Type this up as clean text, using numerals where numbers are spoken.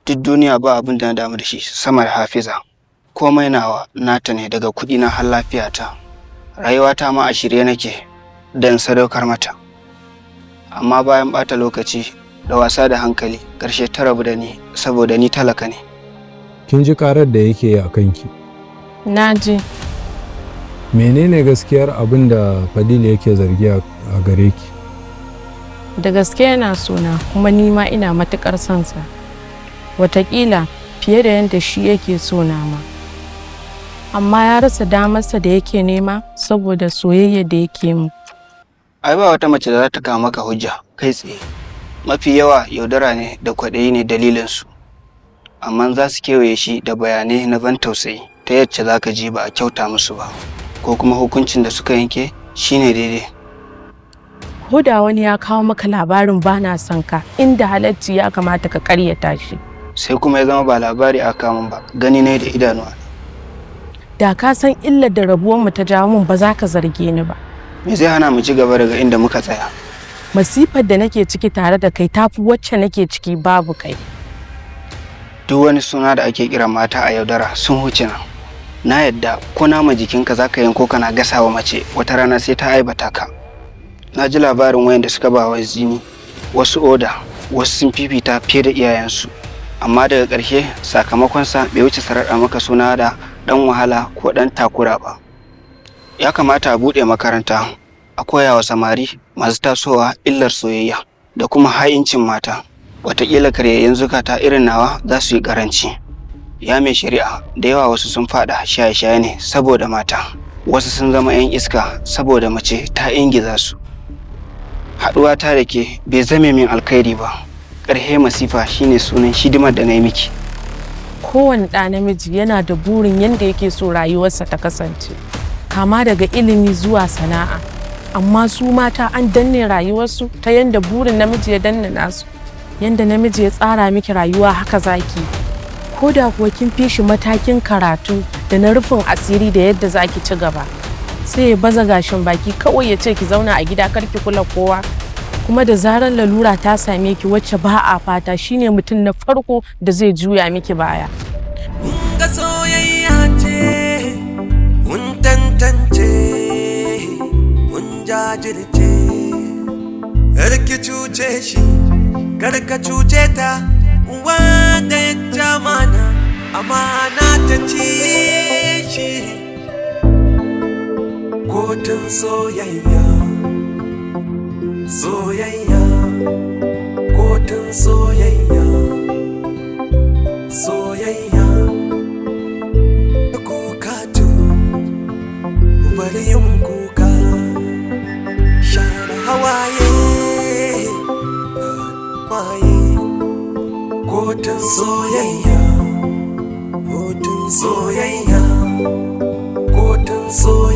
Duk duniya ba abin da na damu da shi sama da Hafiza. Komai nawa nata ne, daga kuɗi na har lafiyata. Rayuwata ma a shirye nake don sadaukar mata. Amma bayan ɓata lokaci da wasa da hankali, ƙarshe ta rabu da ni saboda ni talaka ne. Kin ji karar da yake yi a kanki? Na ji. Menene gaskiyar abin da Fadil yake zargi a gare ki? Da gaske yana sona, kuma ni ma ina matuƙar son sa. Wataƙila fiye da yadda shi yake sona ma. Amma ya rasa damarsa da yake nema saboda soyayya da yake mu. Ai ba wata mace da za ta kawo maka hujja kai tsaye. Mafi yawa yaudara ne da kwaɗayi ne dalilinsu. Amma za su kewaye shi da bayanai na ban tausayi ta yacce za ka ji ba a kyauta musu ba, ko kuma hukuncin da suka yanke shine daidai. Ko da wani ya kawo maka labarin bana son ka, inda halacci ya kamata ka karyata shi. Sai kuma ya zama ba labari aka kawo min ba, gani ne da idanuwa. Da ka san illar da rabuwar mu ta jawo mun, ba za ka zarge ni ba. Me zai hana mu ci gaba daga inda muka tsaya? Masifar da nake ciki tare da kai tafi wacce nake ciki babu kai. Duk wani suna da ake kiran mata a yaudara sun huce nan. Na yadda ko nama jikinka zaka yanko kana gasawa mace, wata rana sai ta aibata ka. Na ji labarin wayanda suka ba wa jini wasu oda, wasu sun fifita fiye da iyayensu, amma daga ƙarshe sakamakonsa bai wuce saraɗa maka suna da ɗan wahala ko ɗan takura ba. Ya kamata a buɗe makaranta a koya wa samari masu tasowa illar soyayya da kuma ha'incin mata. Wataƙila karyayyun zukata irin nawa za su yi ƙaranci. Ya mai shari'a, da yawa wasu sun faɗa shaye-shaye ne saboda mata, wasu sun zama 'yan iska saboda mace ta ingiza su. Haɗuwa ta da ke bai zame min alkhairi ba. Ƙarshe masifa shine sunan hidimar da na yi miki. Kowane ɗa namiji yana da burin yadda yake so rayuwarsa ta kasance, kama daga ilimi zuwa sana'a. Amma su mata an danne rayuwarsu ta yadda burin namiji ya danne nasu. Yadda namiji ya tsara miki rayuwa, haka zaki, ko da kuwa kin fi shi matakin karatu da na rufin asiri da yadda zaki ci gaba. Sai ya baza gashin baki kawai ya ce ki zauna a gida, kar ki kula kowa. Kuma da zarar lalura ta same ki wacce ba a fata, shine mutum na farko da zai juya miki baya. Ga soyayya ce, mun tantance, mun jajirce. Kar ki cuce shi, kar ka cuce ta. Wanda ya ja mana amana ta ci shi. Kotun soyayya, soyayya, kotun soyayya, soyayya. Kuka to bari yin kuka, share hawaye, hawaye. Kotun soyayya, kotun soyayya, kotun soyayya.